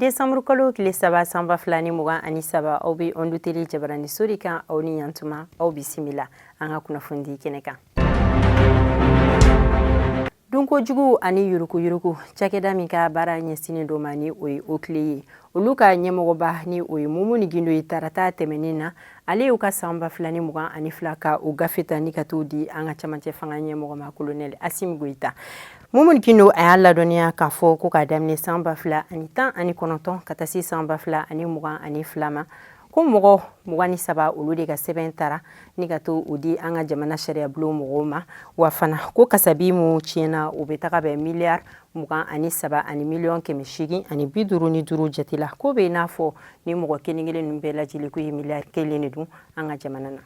Décembre kalo tile 3, san 2023, aw bɛ Onde Télé jabarani so de kan. Aw ni yantuma, aw bisimila an ka kunnafonidi kɛnɛ kan. Dunkojugu ani yuruguyurugu cakɛda min ka baara ɲɛsinnen dɔ ma, ni o ye OCLEI ye, olu ka ɲɛmɔgɔba, ni o ye Mumuni Gindo ye, tarata tɛmɛnen na, ale y'u ka san 2022 ka o gafe ta ni ka t'o di an ka camancɛ fanga ɲɛmɔgɔ ma, kolonɛli Asimi Goyita. Mumuni Gindo a y'a ladɔnniya k'a fɔ ko k'a daminɛ san 2019 ka taa se san 2022 ma, ko mɔgɔ 23, olu de ka sɛbɛn tara ni ka to o di an ka jamana sariyabulon mɔgɔw ma. Wa fana ko kasabi min tiɲɛna, o bɛ taga bɛn miliyari 23 ani miliyɔn 855 jate la. Ko bɛ n'a fɔ ni mɔgɔ kelen kelen ninnu bɛɛ lajɛlen ko ye miliyari kelen de dun an ka jamana na.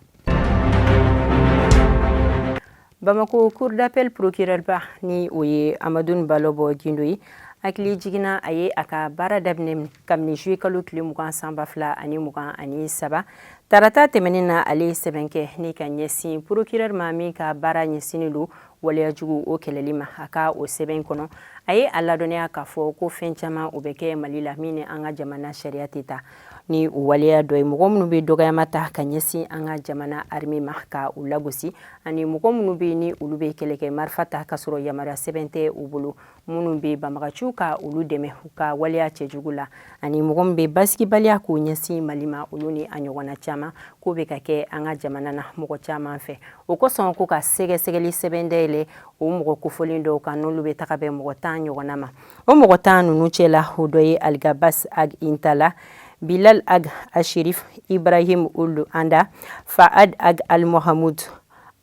Bamako cour d'appel procureur ba, ni o ye Amadou Balɔbɔ Gindo ye, hakili jiginna, a ye a ka baara daminɛ kabini juillet kalo tile 20, san 2023. Tarata tɛmɛnen na, ale ye sɛbɛn kɛ ni ka ɲɛsin procureur ma min ka baara ɲɛsinnen don waleyajugu o kɛlɛli ma. A ka o sɛbɛn kɔnɔ, a ye a ladɔnniya k'a fɔ ko fɛn caman o bɛ kɛ Mali la min ni an ka jamana sariya tɛ taa. Ni o waleya dɔ ye mɔgɔ minnu bɛ dɔgɔyama ta ka ɲɛsin an ka jamana armée ma ka u lagosi, ani mɔgɔ minnu bɛ ni olu bɛ kɛlɛkɛ marifa ta ka sɔrɔ yamaruya sɛbɛn tɛ u bolo, minnu bɛ banbagaciw ka olu dɛmɛ u ka waleya cɛjugu la, ani mɔgɔ min bɛ basigibaliya k'o ɲɛsin Mali ma, olu ni a ɲɔgɔnna caman ko bɛ ka kɛ an ka jamana na mɔgɔ caman fɛ. O kosɔn, ko ka sɛgɛsɛgɛli sɛbɛn dayɛlɛ o mɔgɔ kofɔlen dɔw kan, n'olu bɛ taga bɛn mɔgɔ 10 ɲɔgɔnna ma. O mɔgɔ 10 ninnu cɛ la, o dɔ ye Algabas Ag Intala, Bilal Ag Ashirif, Ibrahim Ould Anda, Faad Ag Al Mohamoud,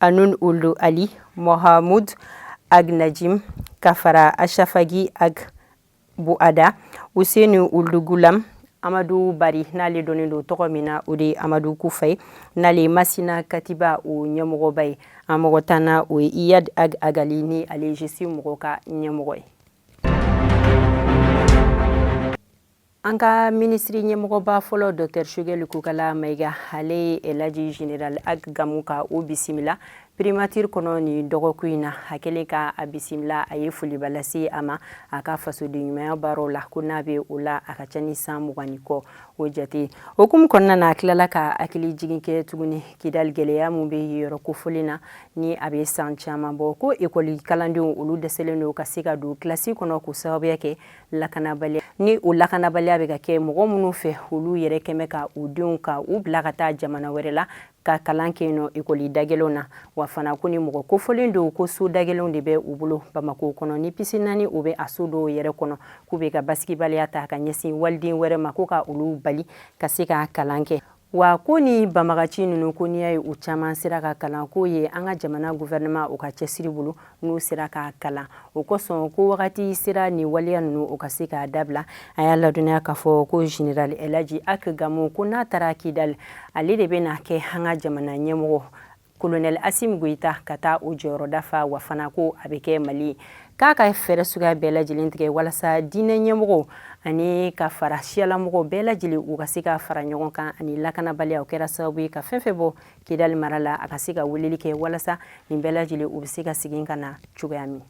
Anoun Ould Ali, Mohamoud Ag Najim, ka fara Ashafagi Ag Bouada, Ousseynou Ould Goulam, Amadou Bari, n'ale dɔnnen don tɔgɔ min na, o de ye Amadou Koufa ye, n'ale ye Masina Katiba o ɲɛmɔgɔba ye. A mɔgɔ 10nan, o ye Iyad Ag Agali, ni ale ye justice mɔgɔw ka ɲɛmɔgɔ ye. An ka minisiri ɲɛmɔgɔba fɔlɔ, Dr Choguel Kokala Mayiga, ale ye Elaji Général Ag Gamu ka o bisimila primature kɔnɔ nin dɔgɔkun in na. A kɛlen ka a bisimila, a ye foliba lase a ma a ka fasoden ɲumanya baaraw la, ko n'a bɛ o la a ka ca ni san 20 ni kɔ o jate. Hukumu kɔnɔna na, a tilala ka hakili jigin kɛ tuguni Kidali gɛlɛya min bɛ yɔrɔ kofɔlen na, ni a bɛ san caman bɔ, ko ekɔli kalandenw olu dɛsɛlen don ka se ka don kilasi kɔnɔ k'o sababuya kɛ lakanabaliya. Ni o lakanabaliya bɛ ka kɛ mɔgɔ minnu fɛ, olu yɛrɛ kɛmɛ ka u denw ka u bila ka taa jamana wɛrɛ la ka kalan kɛ yen nɔ ekɔli dagɛlɛnw na. Wa fana ko ni mɔgɔ kofɔlen dɔw ko so dagɛlɛnw de bɛ u bolo Bamakɔ kɔnɔ, ni pisi naani o bɛ a so dɔw yɛrɛ kɔnɔ, k'u bɛ ka basigibaliya ta ka ɲɛsin waliden wɛrɛ ma, ko ka olu bali ka se ka kalan kɛ. Wa ko ni banbagaci ninnu, ko n'i y'a ye u caman sera ka kalan, k'o ye an ka jamana gouvernement u ka cɛsiri bolo n'u sera ka kalan. O kosɔn, ko wagati sera nin waleya ninnu u ka se k'a dabila. A y'a ladɔnniya k'a fɔ ko général Elaji Ag Gamu, ko n'a taara Kidali, ale de bɛna kɛ an ka jamana ɲɛmɔgɔ colonel Assimi Goïta ka taa o jɔyɔrɔ dafa. Wa fana ko a bɛ kɛ Mali ye k'a ka fɛɛrɛ suguya bɛɛ lajɛlen tigɛ walasa diinɛ ɲɛmɔgɔw ani ka fara siyalamɔgɔw bɛɛ lajɛlen u ka se ka fara ɲɔgɔn kan, ani lakanabaliya o kɛra sababu ye ka fɛn fɛn bɔ Kidali mara la, a ka se ka weleli kɛ walasa nin bɛɛ lajɛlen u bɛ se ka segin ka na cogoya min.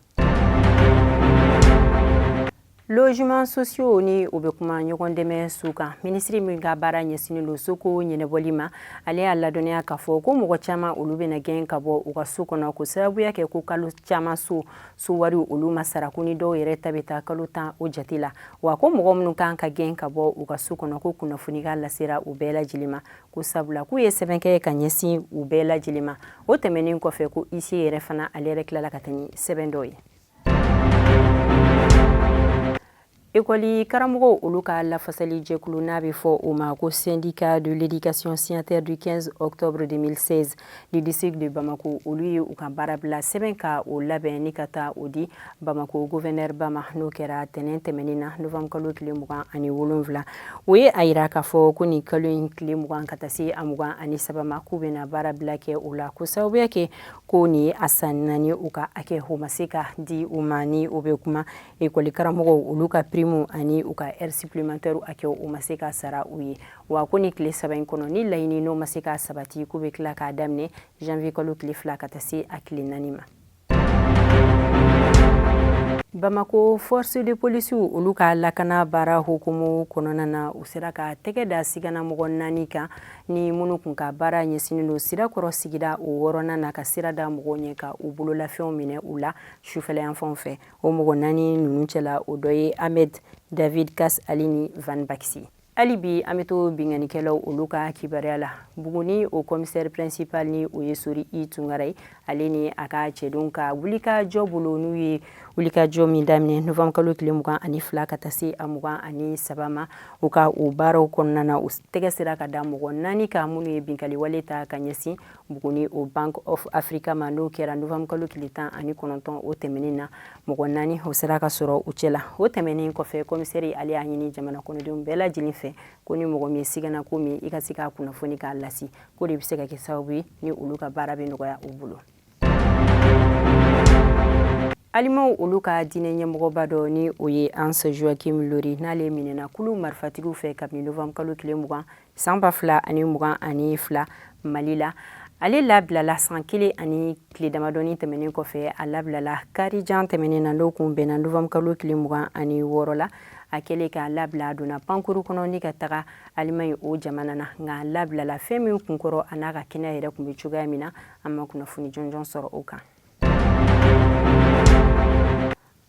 Logements sociaux, ni o bɛ kuma ɲɔgɔn dɛmɛ su kan, minisiri min ka baara ɲɛsinnen don soko ɲɛnabɔli ma, ale y'a ladɔnniya k'a fɔ ko mɔgɔ caman olu bɛna gɛn ka bɔ u ka so kɔnɔ k'o sababuya kɛ ko kalo caman so wari olu ma sara, ko ni dɔw yɛrɛ ta bɛ taa kalo 10 o jate la. Wa ko mɔgɔ minnu kan ka gɛn ka bɔ u ka so kɔnɔ, ko kunnafoni ka lasera u bɛɛ lajɛlen ma, ko sabula k'u ye sɛbɛn kɛ ka ɲɛsin u bɛɛ lajɛlen ma. O tɛmɛnen kɔfɛ, ko huissier yɛrɛ fana, ale yɛrɛ tilala ka taa ni sɛbɛn dɔw ye. Ekɔli karamɔgɔw olu ka lafasali jɛkulu, n'a bɛ fɔ o ma ko Syndicat de l'éducation signataire du 15 octobre 2016 du district de Bamako, olu ye u ka baara bila sɛbɛn ka o labɛn ni ka taa o di Bamako gouverneur ba ma. N'o kɛra tɛnɛn tɛmɛnen na, novembre kalo tile 27. O ye a yira k'a fɔ ko nin kalo in tile 20 ka taa se a 23 ma, k'u bɛna baara bila kɛ o la, ko sababuya kɛ ko nin ye a san 4 u ka hakɛ o ma se ka di u ma. Ni o bɛ kuma ekɔli karamɔgɔw olu ka prime ani u ka heure supplémentaire hakɛ o ma se ka sara u ye. Wa ko ni tile 3 in kɔnɔ, ni laɲini n'o ma se ka sabati, k'u bɛ tila k'a daminɛ janvier kalo tile 2 ka taa se a tile 4 ma. Bamako force de police olu ka lakana baara hukumu kɔnɔna na, u sera ka tɛgɛ da siganamɔgɔ 4 kan ni minnu kun ka baara ɲɛsinnen don Sirakɔrɔ sigida o wɔɔrɔnan na, ka sira da mɔgɔw ɲɛ ka u bololafɛnw minɛ u la sufɛlayanfanw fɛ. O mɔgɔ 4 ninnu cɛla, o dɔ ye Ahmed David Kas Ali ni Van Baxi. Hali bi an bɛ to binkannikɛlaw olu ka kibaruya la. Buguni o commissaire principal ni o ye Sori I Tunkara ye, ale ni a ka cɛdenw ka wulikajɔ bolo, n'u ye wulikajɔ min daminɛ novembre kalo tile 22 ka taa se a 23 ma, u ka o baaraw kɔnɔna na, u tɛgɛ sera ka da mɔgɔ 4 kan minnu ye binkanniwale ta ka ɲɛsin Buguni o Bank of Africa ma. N'o kɛra novembre kalo tile 19 o tɛmɛnen na, mɔgɔ 4 o sera ka sɔrɔ u cɛ la. O tɛmɛnen kɔfɛ, commissaire ale y'a ɲini jamana kɔnɔdenw bɛɛ lajɛlen fɛ ko ni mɔgɔ min sigana ko min, i ka se k'a kunnafoni k'a lasi, k'o de bɛ se ka kɛ sababu ye ni olu ka baara bɛ nɔgɔya u bolo. Alimaw olu ka diinɛ ɲɛmɔgɔba dɔ ni o ye Hans Joachim Lori, n'ale minɛna kulu marifatigiw fɛ kabini novembre kalo tile 20 san 2022 Mali la, ale labilala san kelen ani tile damadɔni tɛmɛnen kɔfɛ. A labilala karijan tɛmɛnen na, n'o kun bɛnna novembre kalo tile 26 la. A kɛlen k'a labila, a donna pankuru kɔnɔ ni ka taga Alimaɲi o jamana na. Nka a labilala fɛn min kunkɔrɔ, a n'a ka kɛnɛya yɛrɛ kun bɛ cogoya min na, an ma kunnafoni jɔnjɔn sɔrɔ o kan.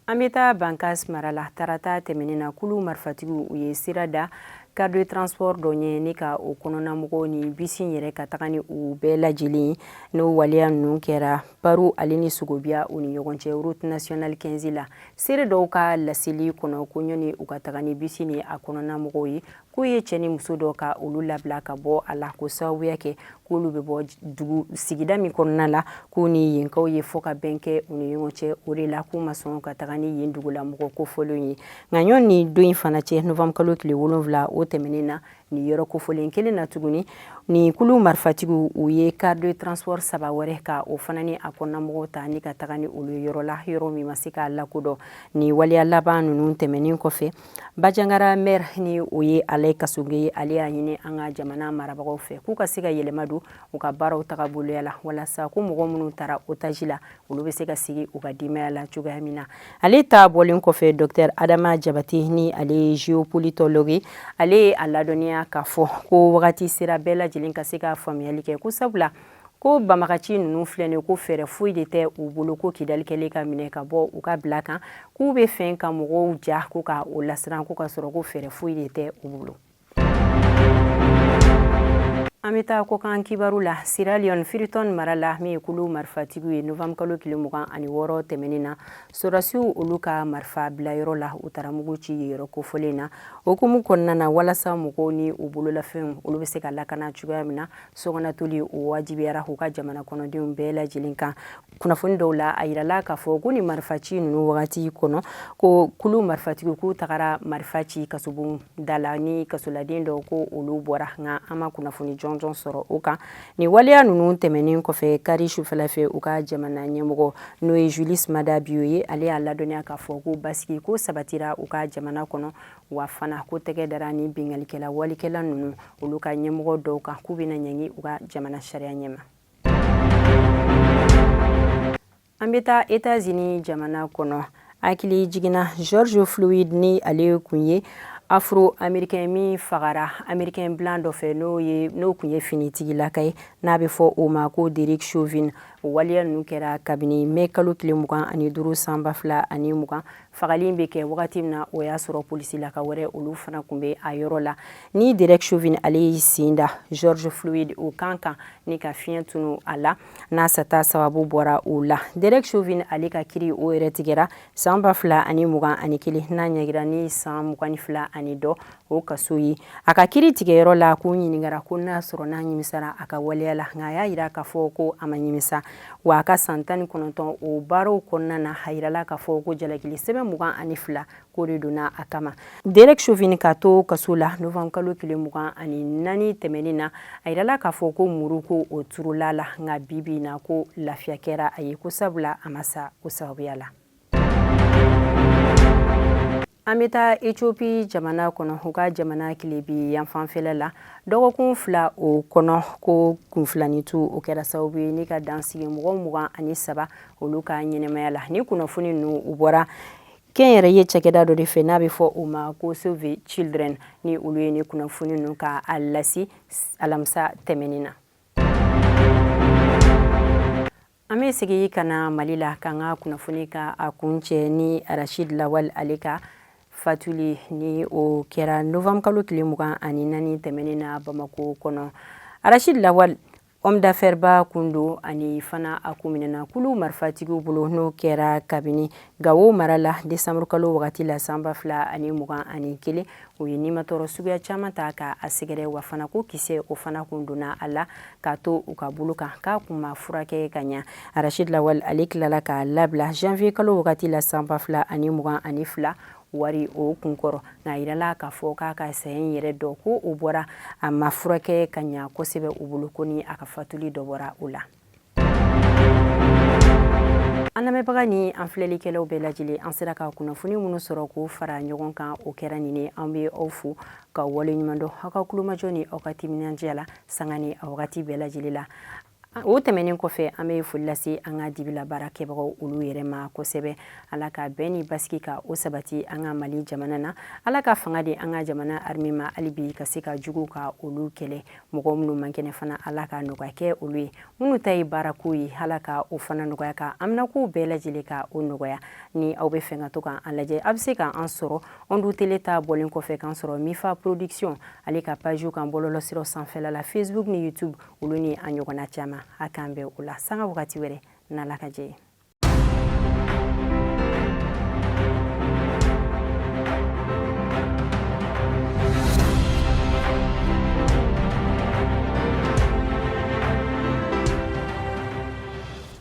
An bɛ taa Bankas mara la. Tarata tɛmɛnen na, kulu marifatigiw u ye sira da car de transport dɔ ɲɛ ni ka o kɔnɔnamɔgɔw ni bisi yɛrɛ ka taga ni u bɛɛ lajɛlen. N'o waleya ninnu kɛra Paru ale ni Sogobiya u ni ɲɔgɔn cɛ, route nationale 15 la. Seere dɔw ka laseli kɔnɔ, ko ɲɔni u ka taga ni bisi ni a kɔnɔnamɔgɔw ye, k'u ye cɛ ni muso dɔ ka olu labila ka bɔ a la, ko sababuya kɛ k'olu bɛ bɔ dugu sigida min kɔnɔna la, k'u ni yenkaw ye fɔ ka bɛn kɛ u ni ɲɔgɔn cɛ. O de la k'u ma sɔn ka taga ni yen dugulamɔgɔ kofɔlenw ye. Nka ɲɔgɔn ni don in fana cɛ, novembre kalo tile 7 o tɛmɛnen na, nin yɔrɔ kofɔlen kelen na tuguni, nin kulu marifatigiw u ye car de transport saba wɛrɛ ka o fana ni a kɔnɔnamɔgɔw ta ni ka taga ni olu ye yɔrɔ la, yɔrɔ min ma se k'a lakodɔn. Nin waleya laban ninnu tɛmɛnen kɔfɛ, Bandiagara maire ni o ye Alain Kassogué ye, ale y'a ɲini an ka jamana marabagaw fɛ k'u ka se ka yɛlɛma don u ka baaraw tagaboloya la, walasa ko mɔgɔ minnu taara otage la, olu bɛ se ka sigi u ka denbaya la cogoya min na. Ale ta bɔlen kɔfɛ, docteur Adama Jabate ni ale ye géopolitologue, ale ye a ladɔnniya k'a fɔ ko wagati sera bɛɛ lajɛlen ka se ka faamuyali kɛ, ko sabula ko banbagaci ninnu filɛ nin, ko fɛɛrɛ foyi de tɛ u bolo ko Kidali kɛlen ka minɛ ka bɔ u ka bila kan, k'u bɛ fɛn ka mɔgɔw ja ko ka o lasiran, ko ka sɔrɔ ko fɛɛrɛ foyi de tɛ u bolo. An bɛ taa kɔkan kibaru la. Sierra Leone, Freetown mara la, min ye kulu marifatigiw ye, novembre kalo tile 26 tɛmɛnen na, sɔrɔdasiw olu ka marifa bilayɔrɔ la, u taara mugu ci yɔrɔ kofɔlen na. O hukumu kɔnɔna na, walasa mɔgɔw ni u bololafɛnw olu bɛ se ka lakana cogoya min na, sokɔnɔtoli o wajibiyara u ka jamana kɔnɔdenw bɛɛ lajɛlen kan. Kunnafoni dɔw la, a yirala k'a fɔ ko ni marifaci ninnu wagati kɔnɔ, ko kulu marifatigiw k'u tagara marifa ci kasobon da la ni kasoladen dɔw ko olu bɔra, nka an ma kunnafoni jɔnjɔn sɔrɔ o kan. Ni waleya ninnu tɛmɛnen kɔfɛ, kari sufɛla fɛ, u ka jamana ɲɛmɔgɔ n'o ye Julius Maada Bio ye, ale y'a ladɔnniya k'a fɔ ko basigi ko sabatira u ka jamana kɔnɔ, wa fana ko tɛgɛ dara ni binkannikɛla walikɛla ninnu olu ka ɲɛmɔgɔ dɔw kan, k'u bɛna ɲangi u ka jamana sariya ɲɛma. An bɛ taa États-Unis jamana kɔnɔ. Hakili jiginna George Floyd ni ale kun ye afro-américain min fagara américain blanc dɔ fɛ, n'o kun ye finitigilaka ye, n'a bɛ fɔ o ma ko Derek Chauvin. O waleya ninnu kɛra kabini mai kalo tile 25 san 2020. Fagali bɛ kɛ wagati min na, o y'a sɔrɔ polisilaka wɛrɛ olu fana tun bɛ a yɔrɔ la. Ni Derek Chauvin ale y'i sen da George Floyd o kan kan ni ka fiɲɛ tunu a la, n'a sata sababu bɔra o la. Derek Chauvin ale ka kiri o yɛrɛ tigɛra san 2021, n'a ɲangira ni san 22 ani dɔ o kaso ye. A ka kiri tigɛyɔrɔ la, k'u ɲininkara ko n'a sɔrɔ n'a nimisara a ka waleya la, nka a y'a yira k'a fɔ ko a ma nimisa. Wa a ka san 19 o baaraw kɔnɔna na, a yirala k'a fɔ ko jalakili sɛbɛn 22 k'o de donna a kama. Derek Chauvin ka to kaso la novembre kalo tile 24 tɛmɛnen na, a yirala k'a fɔ ko muru ko o turula la, nka bi bi na ko lafiya kɛra a ye, ko sabula a ma sa o sababuya la. An bɛ taa Ethiopie jamana kɔnɔ, u ka jamana tilebi yanfanfɛla la. Dɔgɔkun 2 o kɔnɔ, ko kunfilanitu o kɛra sababu ye ni ka dan sigi mɔgɔ 23 olu ka ɲɛnamaya la. Ni kunnafoni ninnu u bɔra Kɛnyɛrɛye cakɛda dɔ de fɛ n'a bɛ fɔ o ma ko Save the Children, ni olu ye ni kunnafoni ninnu ka a lase alamisa tɛmɛnin na. An bɛ segin ka na Mali la k'an ka kunnafoni ka a kuncɛ ni Rachid Lawal ale ka fatuli ni o kɛra novembre kalo tile 24 tɛmɛnen na Bamako kɔnɔ. Rachid Lawal, homme d'affaires ba kun don, ani fana a kun minɛna kulu marifatigiw bolo, n'o kɛra kabini Gawo mara la décembre kalo wagati la san 2021. O ye nimatɔɔrɔ suguya caman ta ka a sɛgɛrɛ, wa fana ko kisɛ o fana kun donna a la k'a to u ka bolo kan, k'a kun ma furakɛ ka ɲa. Rachid Lawal ale tilala k'a labila janvier kalo wagati la san 2022 wari o kunkɔrɔ, nka a yirala k'a fɔ k'a ka saya in yɛrɛ dɔ ko o bɔra a ma furakɛ ka ɲa kosɛbɛ u bolo, ko ni a ka fatuli dɔ bɔra o la. An lamɛnbaga ni an filɛlikɛlaw bɛɛ lajɛlen, an sera ka kunnafoni minnu sɔrɔ k'o fara ɲɔgɔn kan, o kɛra nin ye. An bɛ aw fo ka waleɲuman dɔn aw ka kulomajɔ ni aw ka timinandiya la sanga ni a wagati bɛɛ lajɛlen la. O tɛmɛnen kɔfɛ, an bɛ foli lase an ka dibila baara kɛbagaw olu yɛrɛ ma kosɛbɛ. Ala ka bɛn ni basigi ka o sabati an ka Mali jamana na. Ala ka fanga di an ka jamana armée ma hali bi ka se ka jugu ka olu kɛlɛ. Mɔgɔ minnu man kɛnɛ fana, Ala ka nɔgɔya kɛ olu ye. Minnu ta ye baarako ye, Ala ka o fana nɔgɔya, ka haminako bɛɛ lajɛlen ka o nɔgɔya. Ni aw bɛ fɛ ka to k'an lajɛ, a bɛ se k'an sɔrɔ Onde Télé ta bɔlen kɔfɛ, k'an sɔrɔ Mifa Production ale ka page kan bɔlɔlɔsiraw sanfɛla la, Facebook ni YouTube, olu ni a ɲɔgɔnna caman. A k'an bɛn o la sanga wagati wɛrɛ n'Ala ka jɛ ye.